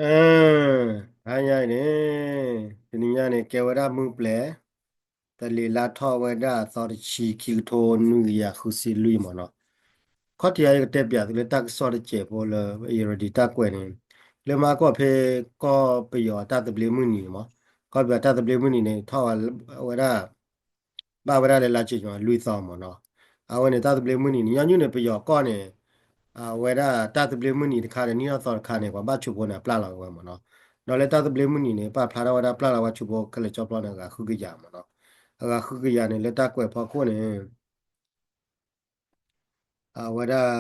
အ ဟါညါအံၤန့ၣ် တနံၤညါန့ၣ် ကဲဝဲဒၣ်မုၢ်ပျဲၤ တလံၤလါထီၣ်ဝဲဒၣ်သီတဆံခံကထိနွံကယၤဃုဆံလွံၢ်မးနီၤ. ခီၣ်ထံးအံၤကတဲပၠးသုလၢတၢ်ကစီၣ်တစဲးဖိလၢ အံၤရဒံးတၢ်ကွဲးန့ၣ် လၢမၤကီၢ်ဖဲကီၢ်ပယီၤတၢ်သဘျ့မုၢ်နံၤမး, ကီၢ်ပယီၤတၢ်သဘျ့မုၢ်နံၤန့ၣ် ထီၣ်ဝဲဒၣ် ဘၣ်ဝဲဒၣ်လၢလါကၠ့ၣ်ညီလွံၢ်သီမးနီၤ. အဝဲန့ၣ်တၢ်သဘျ့မုၢ်နံၤန့ၣ် ညီနုၢ်န့ၣ် ပယီၤကီၢ်န့ၣ် အဝဲဒၣ်တၢ်သဘျ့မုၢ်နံၤတခါဒီးနံၣ်ထီၣ်သီတခါန့ၣ် ပှၤဘၣ်ဆိဖိန့ၣ် အပျၢ်လီၤဝဲမးနီၤ. ဒီးလၢတၢ်သဘျ့မုၢ်နံၤန့ၣ် ပာ်ဖျါထီၣ်ဝဲဒၣ်ပျၢ်လီၤဝဲဆိဖိခဲလၢာ်ကၠီပျီန့ၣ် အဂၤဃုကယၤမးနီၤ. အဂၤဃုကယၤန့ၣ် လၢတၢ်ကွဲးဖီခိၣ်န့ၣ် အဝဲဒၣ်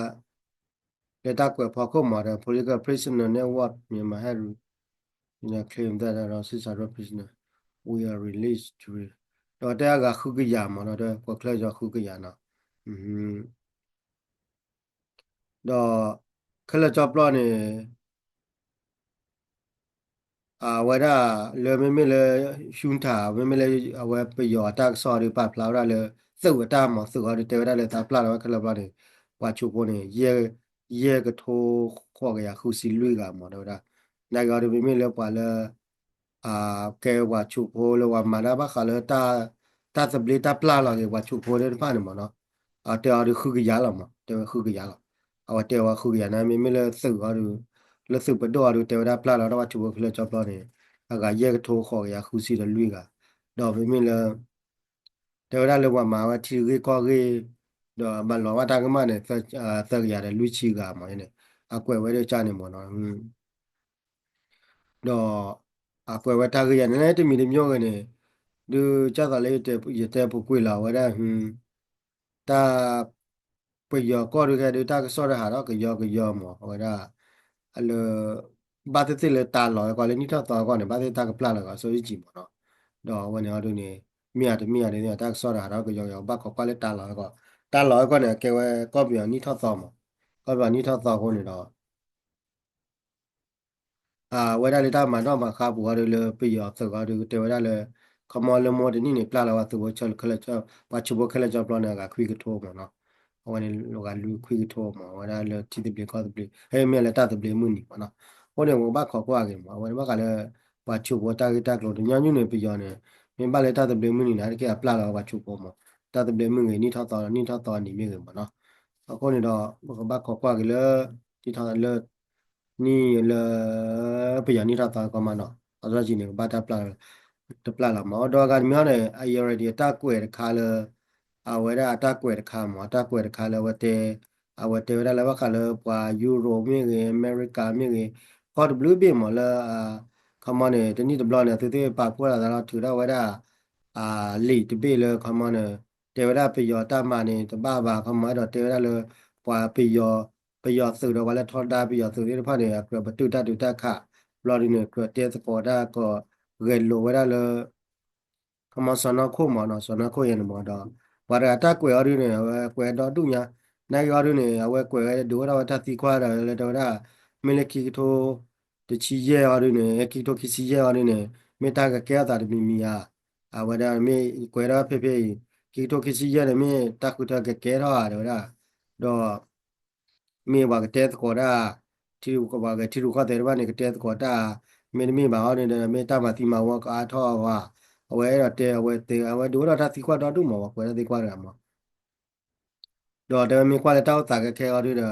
လၢတၢ်ကွဲးဖီခိၣ်မးဒီး Political Prisoner Network Myanmar has claimed that around six hundred prisoners were released, ဒီးတဲအဂၤဃုကယၤမးနီၤ, ဒီးကွဲးချၢယီၤဃုကယၤနီၤ. ဒီးခဲလၢာ်ကၠီပျီန့ၣ် အဝဲဒၣ်လၢမ့မ့ၢ်လၢ junta မ့မ့ၢ်လၢအဝဲပယီၤအတၢ်ကစီၣ်ဒီးပာ်ဖျါဝဲဒၣ်လၢ သုးအတၢ်မၤသုးအီၤဒီး တဲဝဲဒၣ်လၢသးပျၢ်လီၤဝဲခဲလၢာ်ဘျီန့ၣ် ပှၤဆိဖိန့ၣ် ယဲၢ်ကထိဃိးကယၤဃုဆံလွံၢ်ဂၤမး တဲဝဲဒၣ်. နာ်က့ၤအီၤဒီးမ့မ့ၢ်လၢပှၤလၢ ကဲပှၤဆိဖိလၢပှၤမၤတၢ်ဘၣ်ဃးလၢ တၢ်သဘျ့တၢ်ပျၢ်လီၤက့ၤပှၤဆိဖိသ့ၣ်တဖၣ်န့ၣ်မးနီၤ. အတဲအီၤဒီးဃုကယၤလီၤမး, တဲဝဲဃုကယၤလီၤ. အဝဲတဲဝဲဃုကယၤန့ၣ် မ့မ့ၢ်လၢသုးအီၤဒီး လၢသုးပဒိၣ်အီၤဒီး တဲဝဲဒၣ်ပျၢ်လီၤဝဲဒၣ်ပှၤဆိဖိခဲလၢာ်ကၠီပျီန့ၣ် အဂၤယဲၢ်ကထိဃိးကယၤဃုဆံဒီးလွံၢ်ဂၤ, ဒီးမ့မ့ၢ်လၢ တဲဝဲဒၣ်လၢပှၤမၤဝဲထံဂ့ၢ်ကီၢ်ဂ့ၢ် ဒီးမၤလီၤဘၣ်တၢ်ကမၣ်န့ၣ် သၢကယၤဒီးလွံၢ်ဆံဂၤမးန့ၣ် အကွဲးဝဲဒၣ်ကၢ်န့ၣ်မးနီၤ. ဒီးအကွဲးဝဲတၢ်ဂ့ၢ်ယၤန့ၣ် တမံၤတမံၤဂ့ၤန့ၣ် ဒုးကၢ်သိးလၢယတဲပူၤကွံာ်လီၤ အဝဲဒၣ် တၢ် ပယီၤကီၢ်ဒုးကဲဒုးတၢ်ကစီၣ်တဟးထီၣ်ကယီကယီမး အဝဲဒၣ် အလၢ ဘၣ်သ့ၣ်သ့ၣ်လၢတၢ်လီၤဝဲကီၢ်လၢနံၣ်ထီၣ်သီကီၢ်န့ၣ် ဘၣ်သ့ၣ်တၢ်ကပျၢ်လီၤကီၢ် so easy မးနီၤ. ဒီးအဝဲန့ၣ်အီၤဒုးန့ၣ် မ့ၢ်အတမ့ၢ်အဒုးန့ၣ် တၢ်ကစီၣ်တဟးထီၣ်ကယီကယီ ဘၣ်ခိးကွၢ်လၢတၢ်လီၤဝဲကီၢ် တၢ်လီၤဝဲကီၢ်န့ၣ် ကဲဝဲကီၢ်ပယီၤနံၣ်ထီၣ်သီမး ကီၢ်ပယီၤနံၣ်ထီၣ်သီအဃိန့ၣ်ဒီး အဝဲဒၣ်လၢတၢ်မၤနီၣ်မၤဃါပူၤအီၤဒုးလၢပယီၤသုးအီၤဒုး တဲဝဲဒၣ်လၢ ခီမီလၢမိၢ်တနံၣ်န့ၣ် ပျၢ်လီၤဝဲသုးဖိ ပှၤဆိဖိခဲလၢာ်ကၠီပျီန့ၣ် အဂၤခွံကထိမးနီၤ. အဝဲန့ၣ် အဂၤလွံၢ်ခွံကထိမး အဝဲဒၣ်လၢထံသဘျ့ကီၢ်သဘျ့ ဟဲမ့ၢ်လၢတၢ်သဘျ့မုၢ်နံၤမးနီၤ. အဃိန့ၣ် ပကဘၣ်ခိးကွၢ်က့ၤမး အဝဲန့ၣ်ဘၣ်ဃးလၢ ပှၤဆိဖိတၢ်ဂ့ၢ်တၢ်ကျိၤ တညီနုၢ်န့ၣ် ပယီၤန့ၣ် မ့ၢ်ဘၣ်လၢတၢ်သဘျ့မုၢ်နံၤန့ၣ် တက့ၢ်အပျၢ်လီၤဝဲပှၤဆိဖိမး တၢ်သဘျ့မုၢ်ဂ့ၤ နံၣ်ထီၣ်သီ နံၣ်ထီၣ်သီနံၤမ့ၢ်ဂ့ၤမးနီၤ. အဃိန့ၣ်ဒီး ပကဘၣ်ခိးကွၢ်က့ၤလၢ နံၣ်လၢ ပယီၤနံၣ်ထီၣ်သီကီၢ်မးနီၤ အသီကံန့ၣ် ကဘၣ်တၢ်ပျၢ် တပျၢ်လီၤမး ဒီးအဂၤတမံၤဟီန့ၣ် အံၤ already အတၢ်ကွဲးတခါလၢ အဝဲဒၣ်အတၢ်ကွဲးတခါမး အတၢ်ကွဲးတခါလၢအဝဲတဲ အဝဲတဲဝဲဒၣ်လၢဘၣ်ဃးလၢပှၤယူရိးမ့ၢ်ဂ့ၤ အမဲရကၤမ့ၢ်ဂ့ၤ ကီၢ်တဘျုးဘ့ၣ်မးလၢ ခီမီန့ၣ် တနံၣ်တဘျီန့ၣ် သုသ့ၣ်ပာ်ဖှိၣ်လိာ်သးလီၤ ထုးထီၣ်ဝဲဒၣ် လံာ်တဘ့ၣ်လၢ ခီမီန့ၣ် တဲဝဲဒၣ်ပယီၤတၢ်မၤန့ၣ် တဘၣ်ဘၣ် ခီမီ အဲၣ်ဒိးတဲဝဲဒၣ်လၢ ပှၤပယီၤ ပယီၤသုးဒီးပှၤလၢထီဒါပယီၤသုးသ့ၣ်တဖၣ်န့ၣ် အကြၢးပတုာ်တၢ်ဒုးတၢ်ခး ဘျီဒုးန့ၣ် ကြၢးတဲသကိးတၢ်ကီး ဂဲၤလိာ်ဝဲဒၣ်လၢ ခီမီစီၤနီၢ်ခိၣ်မးနီၤ စီၤနီၢ်ခိၣ်ယဲန့ၣ်မးဒီး ပှၤတဂၤတၢ်ကွဲးအီၤဒုးန့ၣ် အဝဲကွဲးဒီဒူၣ်ညါ နာ်က့ၤအီၤဒုးန့ၣ် အဝဲကွဲးဝဲဒိးဝဲဒၣ်ဝဲတၢ်သံကွၢ်ဒီးလၢတဲဝဲဒၣ် မ့ၢ်လၢခံကထိ တဆံယဲၢ်အီၤဒုးန့ၣ် ခံကထိခံဆံယဲၢ်အီၤဒုးန့ၣ် မ့ၢ်တၢ်ကကဲထီၣ်သးတမံၤမံၤဧါ အဝဲဒၣ်မ့ၢ်ကွဲးဒၣ်ဖဲဖဲအံၤ ခံကထိခံဆံယဲၢ်န့ၣ် မ့ၢ်တၢ်ဃုထၢကကဲထီၣ်ဧါ တဲဝဲဒၣ် ဒီး မ့ၢ်ပှၤကတဲသကိးတၢ် ထံရူၢ်ကီၢ်သဲးတဖၣ်န့ၣ် ကတဲသကိးတၢ် မ့တမ့ၢ်ဘၣ်အီၤန့ၣ်ဒီး မ့ၢ်တၢ်မၤသံမၤဝီကအါထီၣ်အဂီၢ် အဝဲအဲၣ်ဒိးတဲ အဝဲတဲ အဝဲဒိးဝဲဒၣ်တၢ်သံကွၢ်ဒီဒူၣ်မး ပှၤကွဲးတၢ်သံကွၢ်တဂၤမး ဒီးတဲဝဲမ့ၢ်ကွၢ်လၢတၢ်အိၣ်သးခဲခဲအီၤဒုးဒီး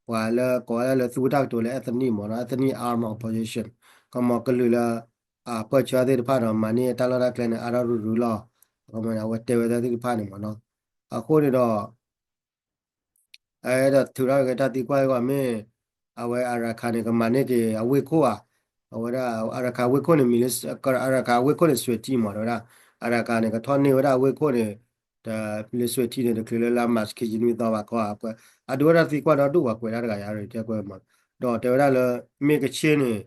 ပှၤလၢကိးဝဲဒၣ်လၢသူဝဲတၢ်ကတိၤလၢ ethnic မးနီၤ ethnic arm opposition ကမီၤကလုာ်လၢ အပၢၢ်ဆၢသ့ၣ်တဖၣ်ဒီး မၤန့ၢ်တၢ်လီၢ်တၢ်ကျဲန့ၣ် အါထီၣ်ရုရုလီၤ အဝဲတဲဝဲဒၣ်သ့ၣ်တဖၣ်န့ၣ်မးနီၤ အဃိန့ၣ်ဒီး အဲၣ်ဒိးထုးထီၣ်က့ၤတၢ်သံကွၢ်အဂီၢ်မ့ၢ် အဝဲအရခးန့ၣ် ကမၤန့ၢ်က့ၤအဝ့ၢ်ခိၣ်ဧါ အဝဲဒၣ် အရခးဝ့ၢ်ခိၣ်န့ၣ်မံၤလၢ အရခးဝ့ၢ်ခိၣ်န့ၣ် စွဲးထံမး တဲဝဲဒၣ် အရခးန့ၣ် ကထီၣ်န့ၢ်ဝဲဒၣ်အဝ့ၢ်ခိၣ်န့ၣ် တမံၤလၢစွဲးထံန့ၣ် တချုးလၢလါမၢ်ၡး ခံဆံနွံသီဘၣ်ခီ အဒိဝဲဒၣ်သံကွၢ်ဒီဒူၣ် ပှၤကွဲးတၢ်တဂၤယၤရံၣ်တဲကွဲးမး ဒီးတဲဝဲဒၣ်လၢ မ့ၢ်ကဆ့ၣ်န့ၣ်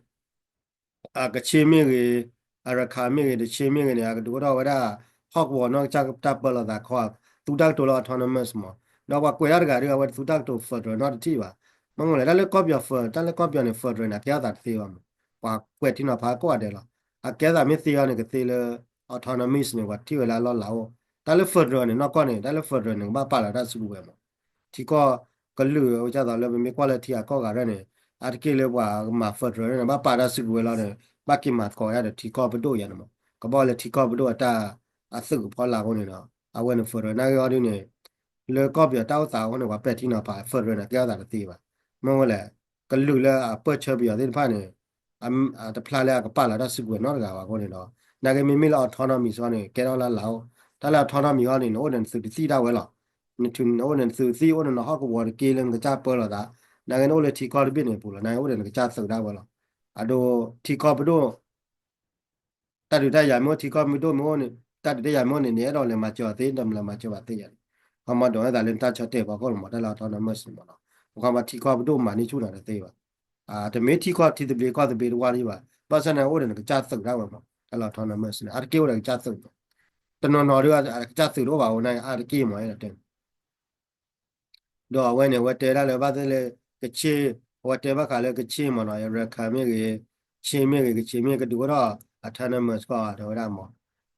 အကဆ့ၣ်မ့ၢ်ဂ့ၤ အရခးမ့ၢ်ဂ့ၤ တဆ့ၣ်မ့ၢ်ဂ့ၤန့ၣ် အကဒိးထီၣ်ဝဲဒၣ် ဟီၣ်ကဝီၤနီၢ်ကစၢ်တၢ်ပၢလီၤသးခီ သူတၢ်ကတိၤလၢ autonomous မး ဒီးပှၤကွဲးတၢ်တဂၤဒုး အဝဲတသူတၢ်ကတိၤ federal နီတထံၣ်ဘၣ် မ့ၢ်မနုၤလဲၣ် တၢ်လၢကီၢ်ပယီၤ federal တၢ်လၢကီၢ်ပယီၤန့ၣ် federal န့ၣ် အကဲထီၣ်သးတသ့ဘၣ်မး ပှၤကွဲးထံနီၤဖးကိးဂၤဒဲးလီၤ အကဲထီၣ်သးမ့ၢ်သ့အီၤန့ၣ် ကသ့လၢ autonomous န့ၣ် ပှၤထံၣ်ဝဲလၢအလီၢ်လၤအိၣ် တၢ်လၢ federal န့ၣ် နီၢ်ကီၢ်န့ၣ် တၢ်လၢ federal န့ၣ် ကဘၣ်ပာ်လီၤတၢ်စုကဝဲၤမး ထံကီၢ်ကလုာ် အဝဲဒ်သိးလၢပမ့ၢ်ကွၢ်လၢထံဂၤကီၢ်ဂၤရဲၣ်န့ၣ် အါတက့ၢ်လၢပှၤကမၤ federal န့ၣ် ဘၣ်ပာ်တၢ်စုကဝဲၤလီၤန့ၣ် ဘၣ်က့ၤမၤသကိးဝဲဒၣ်ဒီးထံကီၢ်ပဒိၣ်ယါန့ၣ်မး, ကဘၣ်လၢထံကီၢ်ပဒိၣ်အတၢ်အသုးအဖီလာ်အဃိန့ၣ်ဒီး အဝဲန့ၣ် federal နာ်က့အီၤဒ်န့ၣ် လၢကီၢ်ပယီၤတၢ်အိၣ်သးအဃိန့ၣ် ပှၤပဲာ်ထံနီၤဖး federal န့ၣ် ကဲထီၣ်သးတသ့ဘၣ်. မ့ၢ်ဝဲလဲၣ် ကလုာ်လၢအပၢၢ်ဆၢပယီၤသ့ၣ်တဖၣ်န့ၣ် အတဖျါလၢအကပာ်လီၤတၢ်စုကဝဲၤနီတဂၤဘၣ်အဃိန့ၣ်ဒီး နာ်က့မ့မ့ၢ်လၢ autonomy စ့ၢ်ကီးန့ၣ် ကဲထီၣ်လၢလၢ်အိၣ်, တၢ်လၢ autonomy ဃီန့ၣ် နအိၣ်ဒီးနသုးတသံၣ်ဒၣ်ဝဲလီၤ. နအိၣ်ဒီးနသုးတသံၣ် အိၣ်ဒီးနဟီၣ်ကဝီၤတက့ၢ်လၢနကစၢ်ပၢလီၤသး, နာ်က့နအိၣ်လၢထံကီၢ်တဘ့ၣ်န့ၣ်အပူၤလီၤ, နာ်က့အိၣ်ဒီးနကစၢ်သုးဒၣ်ဝဲလီၤ. အဒိ ထံကီၢ်ပဒိၣ် တၢ်ဒုးတၢ်ယၤမ့ၢ်အိၣ် ထံကီၢ်ပဒိၣ်မ့ၢ်အိၣ်န့ၣ် တၢ်ဒုးတၢ်ယၤမ့ၢ်အိၣ်န့ၣ် နအဲၣ်ဒိးလဲၤမၤစၢၤအီၤသ့ ဒီးမၤစၢၤဘၣ်သ့ယၤန့ၣ် ခီမီဒီးဝဲသးလၢနတၢ်ဆၢတဲာ်ဖီခိၣ်လီၤမး တၢ်လၢ autonomous မးနီၤ, ပခီမီထံကီၢ်ပဒိၣ်မၤန့ၢ်ဆူၣ်နၤတသ့ဘၣ်. တမ့ၢ်ထံကီၢ်ထံသဘျ့ကီၢ်သဘျ့တဝါဒံးဘၣ်, ဘၣ်ဆၣ်န့ၣ်အိၣ်ဒီးနကစၢ်သုးဒၣ်ဝဲမး တၢ်လၢ autonomous န့ၣ် အါတက့ၢ်အိၣ်ဒီးကစၢ်သုးမး, တနီၤနီၤဒီးကစၢ်သုးတအိၣ်ဘၣ်အဃိန့ၣ် အါတက့ၢ်မး အဲၣ်ဒိးတဲ ဒီးအဝဲန့ၣ် အဝဲတဲဒၣ်လၢဘၣ်သ့ၣ်လၢ ကခ့ၣ်, အဝဲတဲဘၣ်ဃးလၢကခ့ၣ်မးနီၤ ရခၢၣ်မ့ၢ်ဂ့ၤ, ခ့ၣ်မ့ၢ်ဂ့ၤ ကခ့ၣ်မ့ၢ်ဂ့ၤ ကဒုးအိၣ်ထီၣ် autonomous ကီၢ်တဲဝဲဒၣ်မး,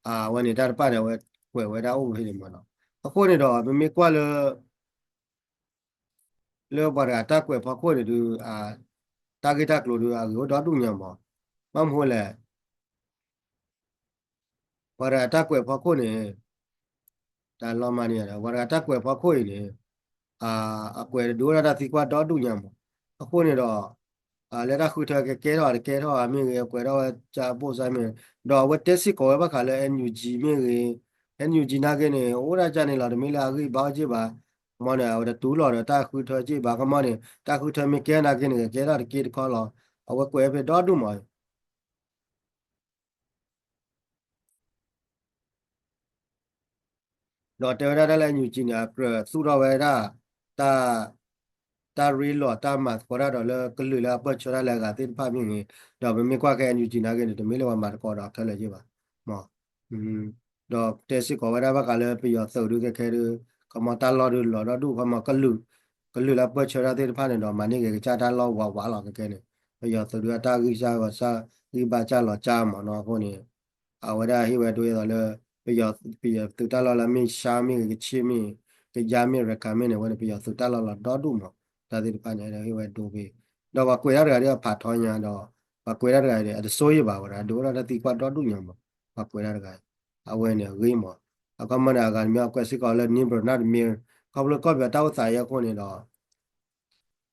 အဝဲန့ၣ်တၢ်တဖၣ်န့ၣ် အဝဲကွဲးဝဲဒၣ်အိၣ်ဖဲန့ၣ်မးနီၤ, အဃိန့ၣ်ဒီး ပမ့ၢ်ကွၢ်လၢ လၢပှၤတဂၤတၢ်ကွဲးဖီခိၣ်န့ၣ်ဒုး တၢ်ဂ့ၢ်တၢ်ကျိၤဒုး အဂ့ၤအိၣ်ဒီဒူၣ်ညါမး, ဘၣ်မနုၤလဲၣ် ပှၤတဂၤတၢ်ကွဲးဖီခိၣ်န့ၣ် တၢ်လီၤမၢ်န့ၣ် ပှၤတဂၤတၢ်ကွဲးဖီခိၣ်အံၤန့ၣ် အကွဲးဒုးအိၣ်ဒၣ်တၢ်သံကွၢ်ဒီဒူၣ်ညါမး, အဃိန့ၣ်ဒီး လၢတၢ်ဃုထၢကကဲထီၣ်တကဲထီၣ်မ့ၢ်ဂ့ၤ အကွဲးထီၣ်ဝဲကၢဘိၣ်စၢ်မ့ၢ်ဂ့ၤ, ဒီးအဝဲတဲစ့ၢ်ကီးဝဲဘၣ်ဃးလၢ NUG မ့ၢ်ဂ့ၤ, NUG နာ်က့န့ၣ် အိၣ်ဒၣ်ကၢ်န့ၣ်လီၤ တမ့ၢ်လၢအဂံၢ်ဘါအိၣ်က့ၢ်ဘၣ်, မ့ၢ်န့ၣ် အဝဲတတူၢ်လိာ်ဒီးတၢ်ဃုထၢက့ၢ်ဘၣ်, ခီမီန့ၣ် တၢ်ဃုထၢမ့ၢ်ကဲနာ်က့န့ၣ် ကကဲထီၣ်တက့ၢ်တခီလီၤ, အဝဲကွဲးဖဲဒီဒူၣ်မး ဒီးတဲဝဲဒၣ်တၢ်လၢ NUG န့ၣ် အကြၢးသူၣ်ထီၣ်ဝဲဒၣ် တၢ် တၢ်ရ့လိာ်တၢ်မၤသကိးတၢ်ဒီးလၢကလုာ်လၢအပၢၢ်ဆၢတၢ်လၢအဂၤသ့ၣ်တဖၣ်မ့ၢ်ဂ့ၤ, ဒီးပမ့ၢ်ကွၢ်ခဲ NUG နာ်က့န့ၣ် တမ့ၢ်လၢပှၤမၤသကိးဒီးခဲလၢာ်ယ့ၢ်ဘၣ်, မ့ၢ် ဒီးတဲစ့ၢ်ကီးဝဲဒၣ်ဘၣ်ဃးလၢပယီၤသုးဒုးခဲခဲဒုး ခီမီတၢ်လီၢ်ဒုးလီၤဒီဒူၣ် ခီမီကလုာ် ကလုာ်လၢအပၢၢ်ဆၢတၢ်သ့ၣ်တဖၣ်န့ၣ်ဒီး မၤန့ၢ်က့ၤကစၢ်တၢ်လီၢ်ဝးဝးလီၤခဲခဲန့ၣ်, ပယီၤသုးဒုးအတၢ်ဂံၢ်စၢ်ဂီၤစၢ် ဂံၢ်ဘါစၢ်လီၤစၢ်မးနီၤအဃိန့ၣ် အဝဲဒၣ်ဟ့ၣ်ဝဲဒိဒ်သိးလၢ ပယီၤသုးတၢ်လီၢ်လၢမ့ၢ် ရှမ်း မ့ၢ်ဂ့ၤ ကခ့ၣ် မ့ၢ် ကယါ မ့ၢ် ရခၢၣ် မ့ၢ်န့ၣ် အဝဲန့ၣ် ပယီၤသုးတၢ်လီၢ်လီၤဒီဒူၣ်မး, တၢ်သ့ၣ်တဖၣ်န့ၣ် အဲၣ်ဒိးဟ့ၣ်ဝဲဒိဖဲ ဒီးပှၤကွဲးတၢ်တဂၤဒ်အဖးထီညါဒီး ပှၤကွဲးတၢ်တဂၤန့ၣ် အတဆိၣ်ဂ့ၤဘၣ်ဝဲဒၣ် ဒုးအိၣ်ထီၣ်တၢ်သံကွၢ်ဒီဒူၣ်ညါမး, ပှၤကွဲးတၢ်တဂၤ အဝဲန့ၣ်အဂ့ၢ်မး, အခီမီန့ၣ် အဂၤတမံၤအကွဲးစ့ၢ်ကီးလၢ နံဘၢၣ်နၢ်တမံၤ ခီဖျိကီၢ်ပယီၤတၢ်အိၣ်သးအံၤအဃိန့ၣ်ဒီး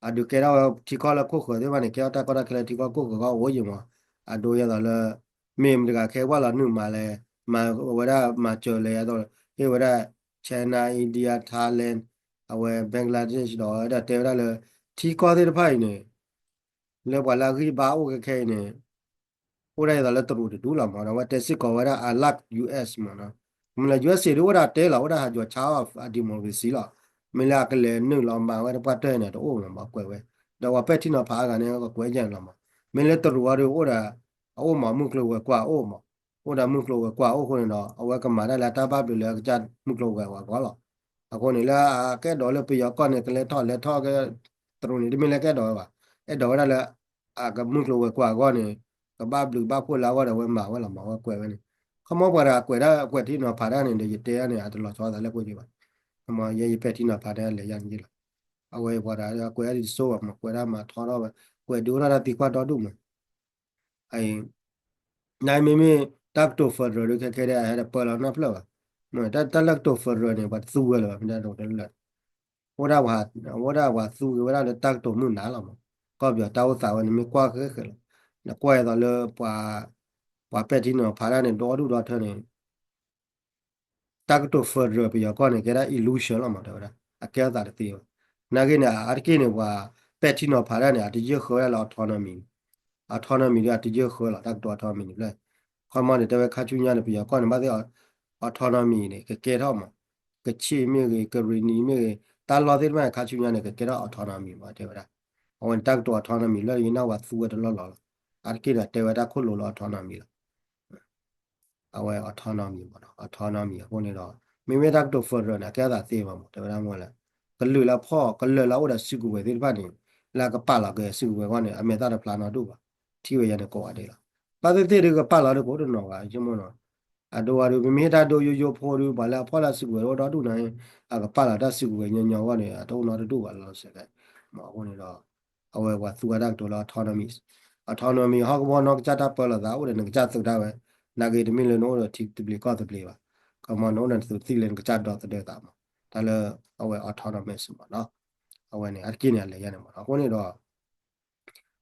အဒုးကဲထီၣ်ဝဲထံကီၢ်လၢခိၣ်ဃၢၤသ့ၣ်တဖၣ်န့ၣ် ကဲထီၣ်တၢ်ကီတၢ်ခဲလၢထံကီၢ်ခိၣ်ဃၢၤကီၢ်အိၣ်ယံၤမး, အဒိဒ်သိးလၢ မ့ၢ်မတၤတဂၤခဲပှၤလီၤနုာ်မးလဲၣ်, မၤဝဲဒၣ်မၤစၢၤလဲၣ်အသိး ဟ့ၣ်ဝဲဒၣ် China, India, Thailand, အဝဲ Bangladesh ဒီးဝဲဒၣ်တဲဝဲဒၣ်လၢ ထံကီၢ်သ့ၣ်တဖၣ်အံၤန့ၣ် လၢပှၤလၢအဂံၢ်ဘါအိၣ်ခဲခဲအံၤန့ၣ် အိၣ်ဒၣ်ဒ်သိးလၢတရူးတဒူၣ်လီၤမး, ဒီးအဝဲတဲစ့ၢ်ကီးဝဲဒၣ် unlike U S မးနီၤ, မ့ၢ်လၢ U S A ဒုးအိၣ်ဒၣ်တဲလီၤ အိၣ်ဒၣ်ဟးယီၤဆါအီၤ democracy လီၤ, မ့ၢ်လၢအကလဲၤနုာ်လီၤမၤဝဲတပှၢ်တၢၢ်န့ၣ် တအိၣ်လီၤမး ကွဲးဝဲ, ဒီးပှၤပဲာ်ထံနီၤဖးအဂၤန့ၣ် ကကွဲးယဲၢ်လီၤမး, မ့ၢ်လၢတရူးအီၤဒုးအိၣ်ဒီး အအိၣ်မး မုၢ်ကျိၤဝဲၤကွာ်အိၣ်မး, အိၣ်ဒီးမုၢ်ကျိၤဝဲၤကွာ်အိၣ်အဃိန့ၣ်ဒီး အဝဲကမၤတၢ်လၢအတၢ်ဘၣ်ဘျုးလၢအကစၢ်မုၢ်ကျိၤဝဲၤကွာ်အဂီၢ်လီၤ, အဃိန့ၣ်လၢအကအဲၣ်ဒိးလၢပယီၤကီၢ်န့ၣ် ကလဲၤထီၣ်လဲၤထီၣ်ကဲ တရူးန့ၣ် တမ့ၢ်လၢကအဲၣ်ဒိးဝဲဘၣ်, အဲၣ်ဒိးဝဲဒၣ်လၢ အကမုၢ်ကျိၤဝဲၤကွာ်အဂီၢ်န့ၣ် ကဘၣ်ဘျုးဘၣ်ဖှိၣ်လၢအဂီၢ်ဒီး အဝဲမၤဝဲလီၤမး အဝဲကွဲးဝဲန့ၣ်, ခီမီပှၤတဂၤကွဲးတၢ်ကွဲးထံနီၤဖးတၢ်န့ၣ်ဒီး ယတဲအီၤန့ၣ် အတလီၤဆီသးလၢပှဲၤက့ဘၣ်, ခီမီယဲယပဲာ်ထံနီၤဖးတၢ်လဲၤယၤန့ၣ်လီၤ, အဝဲပှၤတဂၤကွဲးတၢ်ဒ်တစိၢ်ဘၣ်မး ကွဲးတၢ်မၤထီထီၣ်ဝဲ ကွဲးဒုးအိၣ်ထီၣ်တၢ်သံကွၢ်ဒီဒူၣ်မး အံၤ နမ့မ့ၢ်တၢ်ကတိၤ federal ဒုးခဲခဲဒၣ် အဟဲတပၢလီၤနီတဖျၢၣ်ဘၣ်, တၢ်လၢကတိၤ federal န့ၣ် ပှၤတသူဝဲလၢၤဘၣ် မ့ၢ်တၢ်ဒိးတလၢာ်, အိၣ်ဒၣ်ပှၤ အိၣ်ဒၣ်ပှၤသူက့ၤဝဲဒၣ်လၢတၢ်ကတိၤမုၢ်နၤလီၤမး, ကီၢ်ပယီၤတၢ်အိၣ်သးဝဲန့ၣ် မ့ၢ်ကွၢ်ဃဲဃဲလီၤ, နကွၢ်အသိးလၢ ပှၤပဲာ်ထံနီၤဖးတၢ်န့ၣ် ဒီဒူၣ်ဒီထၢန့ၣ် တၢ်ကတိၤ federal ပယီၤကီၢ်န့ၣ် ကဲဒၣ် illusion လီၤမး တဲဝဲဒၣ် အကဲထီၣ်သးတသ့ဘၣ်, နာ်က့န့ၣ် အါတက့ၢ်န့ၣ် ပှၤပဲာ်ထံနီၤဖးတၢ်န့ၣ် အတယၢၢ်ဃၢဝဲဒၣ်လၢ autonomy, autonomy ဒုး အတယၢၢ်ဃၢလီၤ တၢ်ကတိၤ autonomy န့ၣ်ဖျၢၣ်, ခီမီန့ၣ် တဲဝဲခါဆူညါန့ၣ် ပယီၤကီၢ်န့ၣ် ဘၣ်သ့ၣ် autonomy န့ၣ် ကကဲထီၣ်မး, ကခ့ၣ်မ့ၢ်ဂ့ၤ ကရံၣ်နံၤမ့ၢ်ဂ့ၤ တၢ်လီၢ်သ့ၣ်တဖၣ်န့ၣ် ခါဆူညါန့ၣ် ကကဲထီၣ် autonomy မး တဲဝဲဒၣ်, အဝဲန့ၣ် တၢ်ကတိၤ autonomy လၢယနၢ်ဝဲသူဝဲတလီၢ်လီၤလီၤ, အါတက့ၢ်န့ၣ် တဲဝဲတၢ်ခိၣ်လိၤလၢ autonomy လီၤ အဝဲ autonomy မးနီၤ autonomy အဃိန့ၣ်ဒီး မ့မ့ၢ်တၢ်ကတိၤ federal န့ၣ် အကဲအသးသ့ဘၣ်မး တဲဝဲဒၣ်မ့ၢ်လၢ ကလုာ်လၢအဖီၣ် ကလၢာ်လၢအအိၣ်ဒီးစုကဝဲၤသ့ၣ်တဖၣ်န့ၣ် လၢအကပာ်လီၤက့ၤစုကဝဲၤအဂီၢ်န့ၣ် အမဲာ်သၣ်တဖျါနီတဒူၣ်ဘၣ် ထံၣ်ဝဲယဲန့ၣ်ကိးဂၤဒဲးလီၤ. ဘၣ်သ့ၣ်သ့ၣ်ဒုးကပာ်လီၤဒုးကအိၣ်တနီၤဘၣ် ယဆိကမိၣ်နီၤ အဒိဝဲဒုး ပမ့ၢ်ဟ့ၣ်တၢ်ဒိယိယိဖိဒုး ပှၤလၢအဖီၣ်လၢစုကဝဲၤအိၣ်ဒီဒူၣ်န့ၣ် အကပာ်လီၤတၢ်စုကဝဲၤညီညီအဂီၢ်န့ၣ် အတအိၣ်နီတဒူၣ်ဘၣ်လီၤစဲး မ့ၢ်အဃိန့ၣ်ဒီး အဝဲပှၤသူဝဲတၢ်ကတိၤလၢ autonomy, autonomy ဟီၣ်ကဝီၤနီၢ်ကစၢ်တၢ်ပၢလီၤသး အိၣ်ဒီးနကစၢ်သုးဒၣ်ဝဲ, နာ်က့တမ့ၢ်လၢနအိၣ်ဒီးထံသဘျ့ကီၢ်သဘျ့ဘၣ်, ကမၤနအိၣ်ဒီးနသုးသံၣ်လၢနကစၢ်ဒီသဒၢသးမး, တၢ်လၢ အဝဲ autonomous မးနီၤ, အဝဲန့ၣ် အါတက့ၢ်န့ၣ် အလဲၤယါန့ၣ်မးနီၤ, အဃိန့ၣ်ဒီး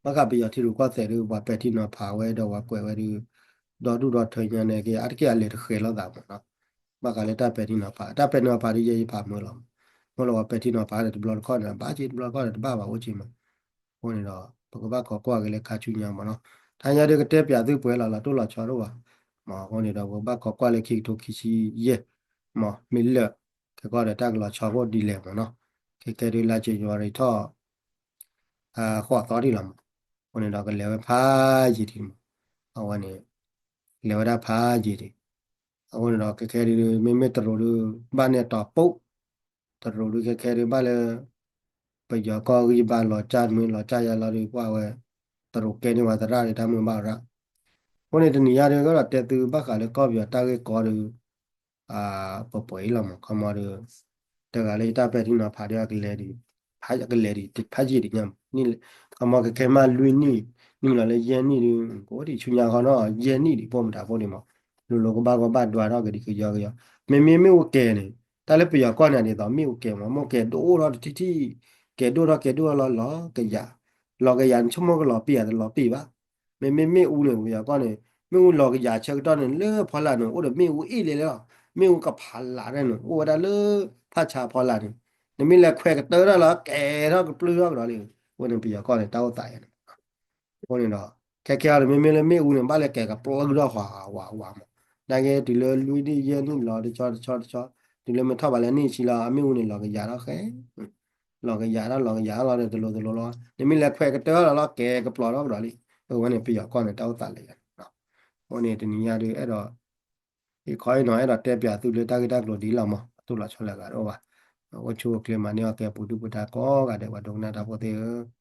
ဘၣ်ဃးပယီၤထံရူၢ်ကီၢ်သဲးဒီး ပှၤပဲာ်ထံနီၤဖးဝဲဒီးပှၤကွဲးဝဲဒီး ဒီဒူၣ်ဒီထၢညါန့ၣ်က့ အါတက့ၢ်အလဲၤတဃဲၤလိာ်သးမးနီၤ, ဘၣ်ဃးလၢတၢ်ပဲာ်ထံနီၤဖး တၢ်ပဲာ်နီၤဖးဒီးယဲယဖးမုာ်လီၤမး, မ့ၢ်လၢပှၤပဲာ်ထံနီၤဖးန့ၣ် တဘျီတခီၣ်န့ၣ် ဘၣ်က့တဘျီတခီၣ်န့ၣ် တဘၣ်ဘၣ်အိၣ်က့မး, အဃိန့ၣ်ဒီး ပကဘၣ်ခိးကွၢ်က့ၤလၢခါဆူညါမးနီၤ, တဟါညါဒီးကတဲပၠးသုပှဲၤလီၤလီၤတိၢ်လီၤဆီဒိၣ်ဘၣ်, မးအဃိန့ၣ်ဒီး ပကဘၣ်ခိးကွၢ်လၢခံကထိခံဆံယဲၢ်, မးမ့ၢ်လၢာ်, ခဲကီၢ်ဒီးတၢ်ကလီၤဆီအိၣ်ဒ်လဲၣ်မးနီၤ, ခဲကဲဒုးလါ January ထီၣ် ဃိးသီဒံးလီၤမး, အဃိန့ၣ်ဒီးကလဲၤဝဲဖးယံာ်ဒံးမး, အဝဲန့ၣ် လဲၤဝဲဒၣ်ဖးယံာ်ဒံး, အဃိန့ၣ်ဒီးခဲခဲဒုး မ့မ့ၢ်တရူးဒုး ဘၣ်န့ၢ်အတီၤပိာ်, တရူးဒုးခဲခဲဒုးဘၣ်လၢ ပယီၤကီၢ်ဂံၢ်ဘါလီၤကၢ်မ့ၢ်လီၤကၢ်ယါလီၤဒီး ကွၢ်ဝဲ တရူးကဲန့ၢ်ဝဲသရၣ်ဒီးတၢ်မုၢ်ဘၣ်ရၣ်, အဃိန့ၣ်တနံၤညါဒုး ကဒီးတဲသုဘၣ်ဃးလၢကီၢ်ပယီၤတၢ်ဂ့ၢ်ကီဒုး ပပှဲၤအံၤလီၤမး ခီမီဒုး တဂၤလၢယတၢ်ပဲာ်ထံနီၤဖးဒီး ကလဲၤဒံး ကလဲၤဒံးဖးယံာ်ဒံးညါမး, ခီမီကခဲမးလွံၢ်နံၣ် နံၣ်လီၤလၢယဲၢ်နံၣ်ဒုး ကအိၣ်ဒံးဆူညါဃီနီၤ ယဲၢ်နံၣ်ဒံး ပိၢ်မတၤဖိန့ၣ်မး, လိၤလိၤကဘၣ်ကဘၣ်ဒွးထီၣ်ကဒံကယီကယီ, မ့မ့ၢ်မ့ၣ်အူကဲၤန့ၣ် တၢ်လၢပယီၤကီၢ်န့ၣ်ဒ်သိး မ့ၣ်အူကဲၤမး မ့ၣ်အူကဲၤဒိၣ်ထီၣ်တထံၣ်ထံၣ်, ကဲၤဒိၣ်ထီၣ်ကဲၤဒိၣ်ထီၣ်လီၤ လီၤကယၤ, လီၤကယၤန့ၣ် ဆိကမိၣ်ကလီၤပံာ်ဧါ တလီၤပံာ်ဘၣ်, မ့မ့ၢ်မ့ၣ်အူန့ၣ် ပယီၤကီၢ်န့ၣ် မ့ၣ်အူလီၤကယၤဆၢကတီၢ်န့ၣ် လၢဖီလာ်န့ၣ် အိၣ်ဒီးမ့ၣ်အူအ့ၣ်လဲလဲလီၤ, မ့ၣ်အူကဖးလးဒၣ်န့ၣ် အိၣ်ဝဲဒၣ်လၢ ဖးဆါဖီလာ်န့ၣ်, နမ့ၢ်လဲၤခွဲးကတၢၢ်ထီၣ်လီၤ ကဲၤထီၣ်ကပျုၢ်ထီၣ်ကဒီးလံ, အဃိန့ၣ် ပယီၤကီၢ်န့ၣ် တၢ်အိၣ်သးယါန့ၣ် အဃိန့ၣ်ဒီး ခဲခဲအံၤန့ၣ် မ့မ့ၢ်လၢမ့ၣ်အူန့ၣ် ဘၣ်လၢကဲၤကပျုၢ်ထီၣ်ဝးဝးဝးမး, နာ်က့တုၤလၢလွံၢ်နံၣ်ယဲၢ်နံၣ်လီၤတဆီတဆီတဆီ, တုၤလၢမ့ၢ်ထီၣ်ဘးလၢနံၣ်ဆံလီၤ အမ့ၣ်အူန့ၣ် လီၤကယၤထီၣ်ဃဲ လီၤကယၤထီၣ်လီၤကယၤထီၣ်လီၤဒီးတလိၤတလိၤလီၤ, နမ့ၢ်လဲၤခွဲးကတၢၢ်ထီၣ်လီၤ ကဲၤကပျီထီၣ်ကဒီးလံ, အဝဲန့ၣ်ပယီၤကီၢ်န့ၣ် တၢ်အိၣ်သးလၢယါန့ၣ်, အဃိန့ၣ်တနံၤညါဒုး အဲၣ်ဒိး ယခီအံၤနီၤ အဲၣ်ဒိးတဲပၠးသုလၢတၢ်ဂ့ၢ်တၢ်ကျိၤဒ်လီၤမး အတူၢ်လိာ်ဆီလၢအဂၤတအိၣ်ဘၣ်, အိၣ်ဆူၣ်အိၣ်ချ့မၤန့ၢ်အီၣ်ကဲပူၤဒုၣ်ပူၤဒါကိးဂၤဒဲး ပှၤဒိကနၣ်တၢ်ဖိသ့ၣ်ဧၢ